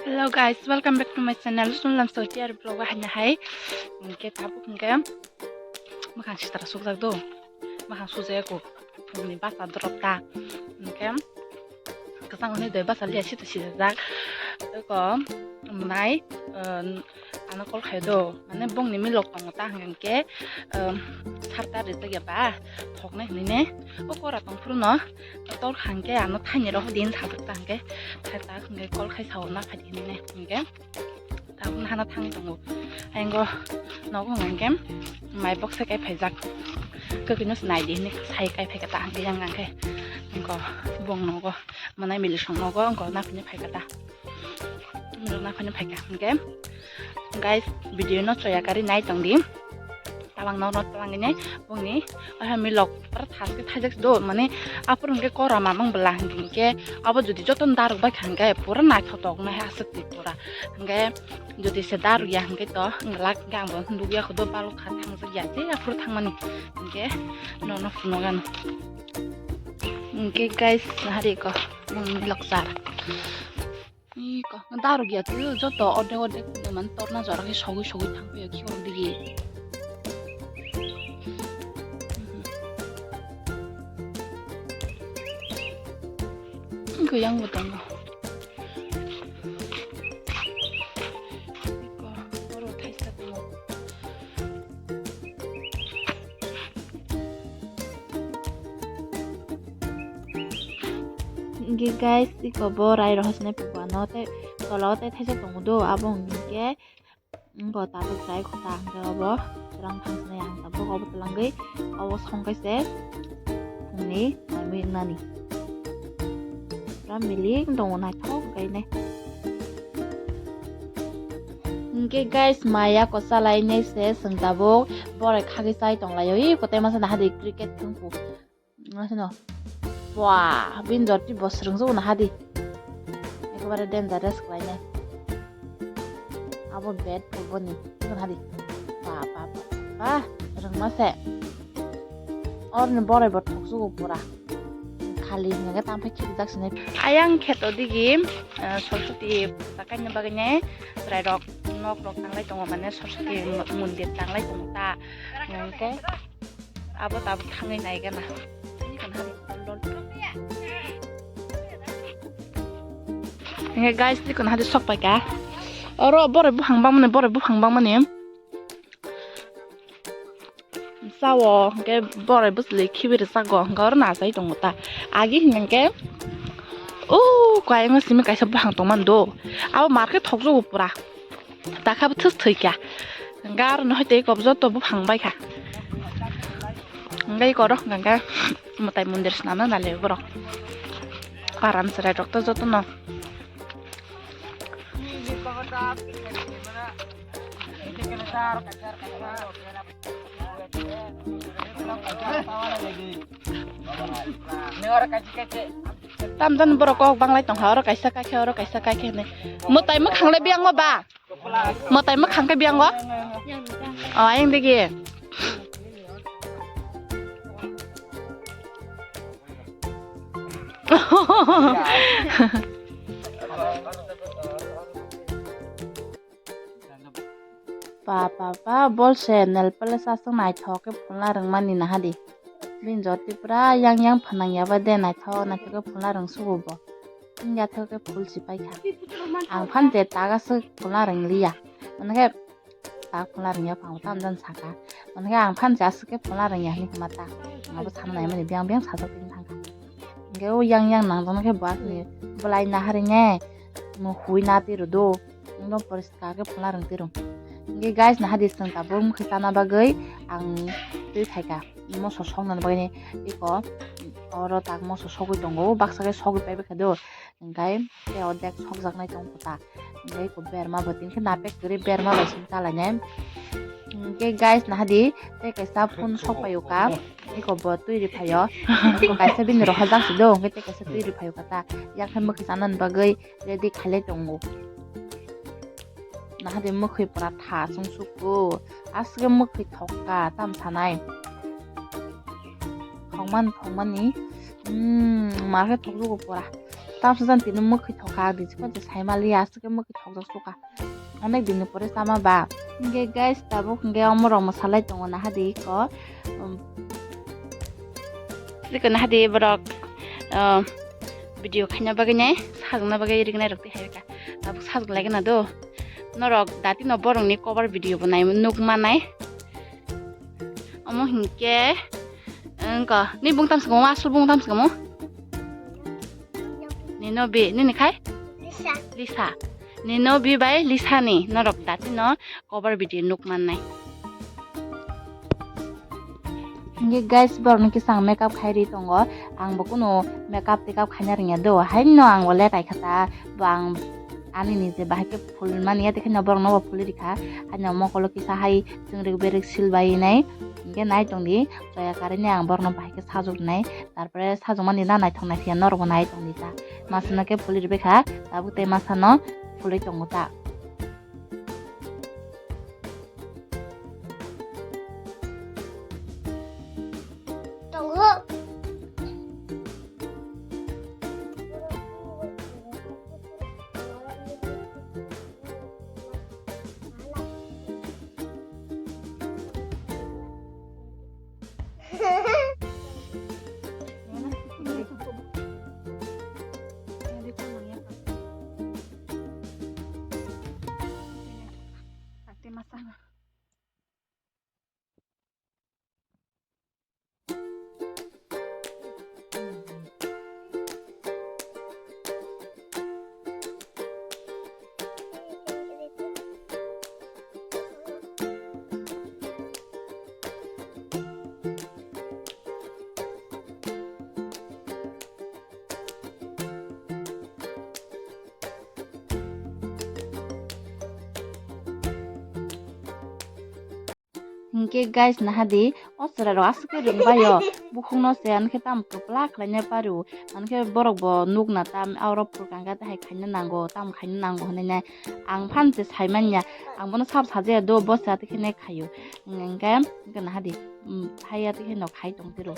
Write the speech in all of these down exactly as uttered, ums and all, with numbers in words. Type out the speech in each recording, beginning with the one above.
Hello guys, welcome back to my channel. Sunlam Sautiar vlog o haina hai. Hingke tabuk hingke makhang sitra sukjak do. Makhang sujaya ko phungni basa drop ta. Hingke kasang hwnwi doi basa liya sita sijak. Teko mwnai, eh, ano call khai do. Mane bongni milok tongo ta hingke, eh, sarta rijak ya ba thoknai hwnwi ne. O kora tong phuru no. Tor hangke ano thaini rok din sajak ta hangke. Thai ta hingke call khai sao na phai hwnwi ne hingke. Tabuk hana thang tongo. Aingo nogo hingke mai box se kai phaijak. Kokino se nai di hwnwi sai kai phai kata hangke yang hangke. Ingko bong nogo. Manai mili song nogo ingko na phini phai kata. Ingko na phini phai ka hingke. Guys, video no choya kari nai tong di. Tabang no no tabang ini bongni. Aha milok pura thas ke thajak do mane apor hingke kora mamang bela hingke abo jodi joton daruk bai hingke pura naithotok nai aswk di pura. Hingke jodi se daruk ya hingke to glak hingke ang bo nukya kho do balok kha thangjak ya je aphuru thangmani hingke nono phunukgano. Hingke guys hari ko mung milok sar. Iko daruk ya tu joto odek odek mane torna jora ke sogwi sogwi thangpio khiwang digi. Iko yang bo tongo. Iko oro thaisa tongo. Hingke guys, iko bo rai rohor sinai phuku ano tei tola o tei thaisa tongo do, abo hingke iko tabuk chai kho ta hingke obo twlang thang sinai ang tabuk obo twlangwi obo song khe se phungni naimwi wngnani. Pura milik tongo naithok khainai. Hingke guys, maya kwchalainai se chwng tabuk borai khagwi chai tonglaio. Ih, kotai masa nahadi cricket thwngku. Asino. Wah, bini jor twi bo swrwngjago nahadi. Ekebare dangerous khlainai. Abo bad football ni. Nahadi. Ba, ba, ba, ba. Rwngma se. Orni borai bo thokjago pura. Khali hwnwi khe tamo khe khibijak sini. Ayang kheto digi, eh, Saraswati puja kaina bagwi ne chwrairok nok rok tanglai tongo, mane Saraswati mo-, mondir tanglai tongo ta. Hwnkhe abo tabuk thangwi nai gana. Hwnkhe guys, tikon hadi sok paikha. Oro borai buphang bangmani, borai buphang bangmani. Sao hwnkhe borai bwsli khibi rwchago, hwnkhe oro nachai tongo ta. Agi hwnkhe o kayang simi kaisa buphang tongmani do. Abo mar khe thokjago pura. Takha bo thwk thwikha. Hwnkhe aro no hai tei kok joto buphang baikha. Hwnkhe oro hwnkhe mwtai mondir swnamna nalai borok. Karam chwrai rok to jotono. Tamjani borok kok banglai tongkha, oro kaisa kaikhe, oro kaisa kaikhe hinwi. Mwtai mwkhang le biyango ba? Mwtai mwkhang khe biyango? O, ayang digi. Pa, pa, pa, bol se nail polish aswk naithok khe phulna rwngmani nahadi. Bini jor twi pura yang yang phanang ya ba de naithok naithok khe phulna rwngsugo bo. Wngya thok khe phul si paikha. Ang phan je tak aswk phulna rwngliya. Mane khe tak phulna rwngya phang tam jan saka. Mane khe ang phan je aswk khe phulna rwngya hinwi hwnma ta. Abo sana naimani biyang biyang sajak tini thangkha. Hingke o yang yang nangjaknai khe bo aswk ni bwlai naharwi nai mo hui na twi rw do. Ekdom poriskar khe phulna rwng twi rw. Hingke guys, naha di chwng tabuk mwkhwi chana bagwi ang twi phaikha. Moso soknani bagwi ni eko oro tak moso sogwi tongo, baksa khe sogwi paibaikha do. Hingke tei ordek sokjaknai tong kho ta. Hingke eko berma bo tini khe napek kwrwi berma bai song chalainai. Hingke guys, naha di tei kaisa phone sok paio ka. Eko bo twi rw phaio. Eko kaisa bini rohorjak si do, hingke tei kaisa twi rw phaio ka ta. Yang khe mwkhwi chanani bagwi ready khailai tongo. Naha de mwkhwi pura tha chwng suku. Aswk mwkhwi thokka tam sanai. Thokmani, thokmani. Umm, ma khe thokjugo pura. Tamsa jan tini mwkhwi thokha, di chikon je sai maliya, aswk khe mwkhwi thokjak suka. Onek din ni pore chama ba. Hinkhe guys, tabuk hinkhe omo rok mwsalai tongo naha di iko. Um, iko naha di borok, uh, video khaina bagwi nai, sajwkna bagwi rignai rok twi hai kha. Tabuk sajwk lai gana do. Norok dati no borok ni cover video bo nai nuk manai. Omo hinkhe, wngkha, ni bung tam swkamo, aswk bung tam swkamo? Ninobi, nini khai? Lisa. Lisa. Ninobi bai Lisa ni norok dati no cover video nuk mannai. Hinkhe guys, borok ni kisang makeup khai ri tongo. Ang bo kunu makeup tekap khaina rwngya do. Haino ang bo le kaikha ta, bo ang ani ni je bahai khe phul mani ya, tikhaino borok no bo phulwi rikha. Haino mokolo kisa hai chwngrik berik sil bai nai. Hinkhe nai tong di, choya karwi nai ang borok no bahai khe sajwk nai. Tarpore sajwk mani na naithok naithok ya norok bo nai tong di ta. Masa no khe phulwi rwbaikha, tabuk tei masa no phulwi tongo ta. Tongo. Hinkhe guys, naha di, o chwrai rok aswk khe rwng bai o, bukhuk no se, ano khe tamo kwplak khlai nai pari o, ano khe borok bo nuk na tam, aro phul kang khe tei hai khaina nango, tamo khaina nango hinui nai ang phan se sai man ya, ang bono sabo sajaya do, bo se atwi khe nai khai o, hinkhe, hinkhe naha di, um, hai atwi khe no khai tong tiro,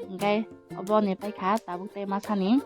hinkhe obo ni paikha tabuk tei masa ni.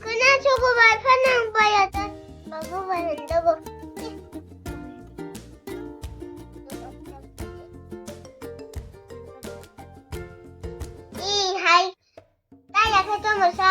Kuna choco bai phanang bai ata babu bai handa bo. Ih hai. Kaya khe tomo sa.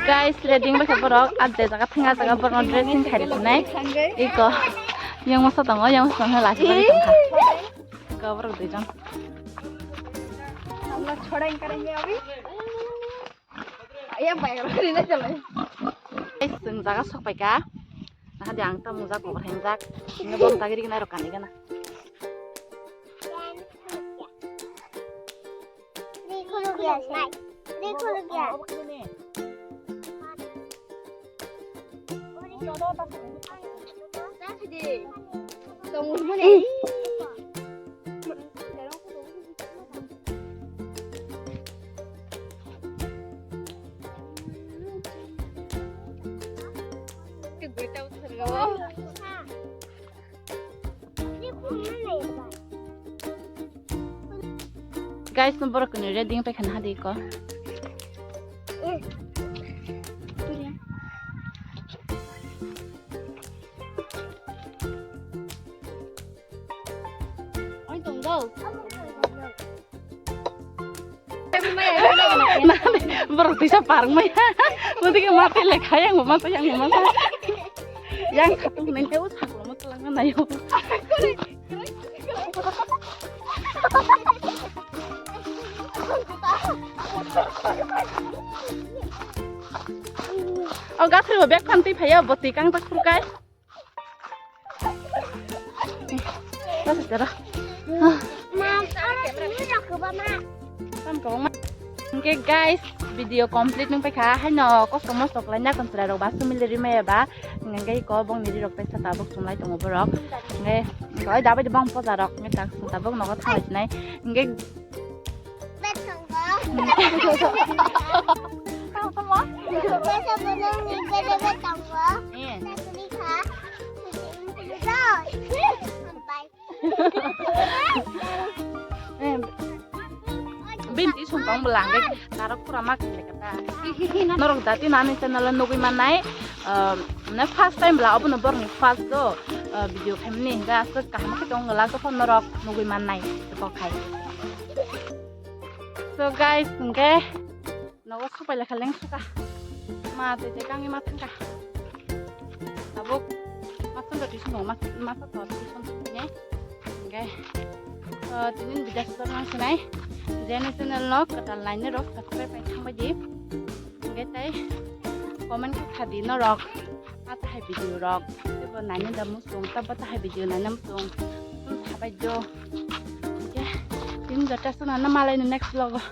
Guys, ready wngkha borok, ah, je jaga thang, ah, jaga borok dressing khai rwkhnai. Iko, yang masa tongo, yang masa tongo, lasi bagwi tongkha. Iko, borok duijon. Yang bayar, ini jalan. Guys, chwng jaga sok pai kha. Nahadi ang tamo jak kok reng jak. Ini bom tagiri gina rok kani gana. Guys, no borok ni ready paikha na hadi ko. Oi tong go. Borok tisa parang maya. Mati ke mati le kaya yang mata yang mata. Yang khatung neng teu saklo mata lang na yo. O gasri bo bek phanti phaya boti kang tak purkai. Bas dara. Tam kau ma. Hingke guys, video complete nung paikha haino kosto mosto khlai na kon chwrai rok ba sumili rimaya ba. Hingke ko bong niri rok paisa tabuk chumlai tongo borok. Hingke ko dabai bong poja rok ngi tak tabuk nogo thalai sinai. Hingke Binti sung tong belang deh, narok pura mak leka ta. Norok dati nani channel nugui manai, em, ne first time bela obo no borni first do, eh, video khaimani hingga aswk kaham khe tong la to phone norok nugui manai to khai. So guys, hingke nogo supai lekha leng suka. Ma tei tei kangni ma thangka. Tabuk ma thangka tuition dong, ma, ma thangka tuition thangkhe. Hingke, eh, tinin bida suka nang sinai. Jeni channel no kwtal naini rok subscribe pai thangbai di. Hingke tei comment khe khadi norok. Atahai video rok. Tebo naini da musung, tabo tahai video naini musung. Tun sabai jo. Hingke, tin jota suna na malai no next vlog o.